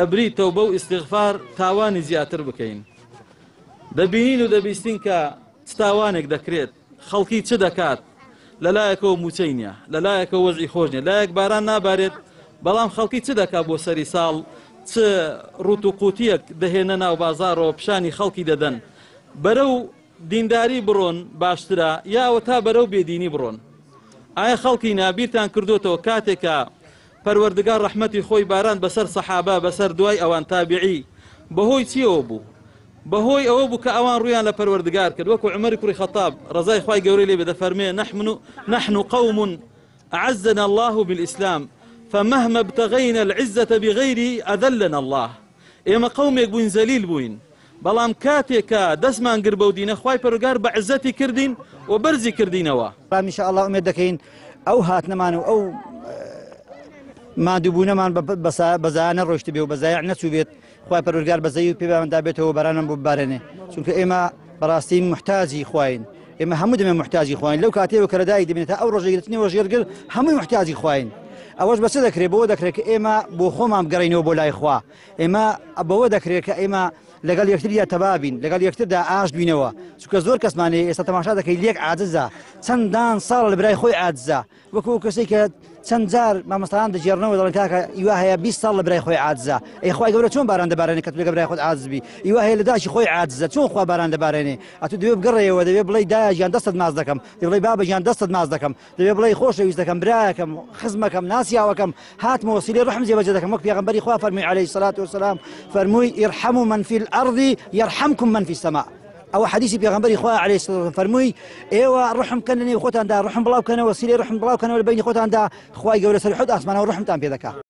لەبری تەوبە و ئیستیغفار تاوانی زیاتر بکەین. دەبینین و دەبیستین کە چ تاوانێک دەکرێت، خەڵکی چ دەکات، لەلایەکەوە مووچەی نییە، لەلایەکەوە وەزعی خۆش نییە، لایەک باران نابارێت، بەڵام خەڵکی چ دەکات بۆ سەری ساڵ، چ ڕووت و قووتییەک دەهێنە ناو بازاڕەوە پیشانی خەڵکی دەدەن. بەرەو دینداری بڕۆن باشترە یا ئەوەتا بەرەو بێدینی بڕۆن؟ ئایا خەڵکینە بیرتان کردۆتەوە کاتێک کە پەروەردگار ڕەحمەتی خۆی باراند بەسەر سەحابە بەسەر دوای ئەوان تابعی بەهۆی چیەوە بوو؟ بەهۆی ئەوە بوو کە ئەوان ڕوویان لە پەروەردگار کرد وەکو عومەری کوڕی خەتاب ڕەزای خوای گەورەی لێ بێ دەفەرمێ نحن نحن قوم أعزنا الله بالإسلام فمهما ابتغينا العزة بغيره أذلنا الله ئێمە قەومێک بووین زەلیل بووین بەڵام کاتێک کە دەستمان گرت بەو دینە خوای پەروەردگار بە عزەتی کردین و بەرزی کردینەوە. بەڵام ان شاء اللە ئومێد دەکەین ئەو هاتنەمان و ئەو ماندووبوونەمان بە زایە نەڕۆیشتبێ و بە زایع نەچووبێت خوای پەروەردگار بەزەیی و پێماندا بێتەوە بەرانمان بۆ ببارێنێ چونکە ئێمە بەڕاستی موحتاجی خواین ئێمە هەموو دەمێ موحتاجی خواین لەو کاتەوە کە لەدایک دەبین تا ئەو ڕۆژەی دەچینەوە ژێرگر هەمووی موحتاجی خواین ئەوەش بە چ دەکرێت بەوە دەکرێت کە ئێمە بۆ خۆمان بگەڕێینەوە بۆ لای خوا ئێمە بەوە دەکرێت کە ئێمە لەگەڵ یەکتریا تەبابین لەگەڵ یەکتردا ئاشت بینەوە چونکە زۆر کەسمان هەیە ئێستا تەماشا دەکەی لێک عاجزە چەندان ساڵ لە برای خۆی عاجزە وەکو ئەو کەسەی کە چەند جار مامۆستایان دەگێڕنەوە دەڵێن کاکە ئیوا هەیە 20 ساڵ لە برای خۆی عاجزە ئەی خوای گەورە چۆن باران دەبارێنێ کە تۆ لەگەڵ برای خۆت عاجز بی ئیوا هەیە لە داکی خۆی عاجزە چۆن خوا باران دەبارێنێ ئەتوو دەبێ بگەڕێیەوە دەبێ بڵێی دایە گیان دەستت ماچ دەکەم دەبێ بڵێی بابە گیان دەستت ماچ دەکەم دەبێ بڵێی خۆشەویستەکەم برایەکەم خزمەکەم ناسیاوەکەم هاتمەوە سیلەی ڕەحم جێبەجێ دەکەم وەک پێغەمبەری خوا فەرمووی عەلەیهی سەلات وەسەلام فەرمووی ارحموا من فی الارض یرحمکم من فی السماء ئەوە حەدیسی پێغەمبەری خوا عەلەیهی سەلات وەسەلام فەرمووی ئێوە ڕەحم بکەن لە نێو خۆتاندا ڕەحم بڵاو بکەنەوە سیلەی ڕەحم بڵاو بکەنەوە لە بەینی خۆتاندا خوای گەورە سەر حەوت ئاسمانەوە ڕەحمتان پێ دەکا.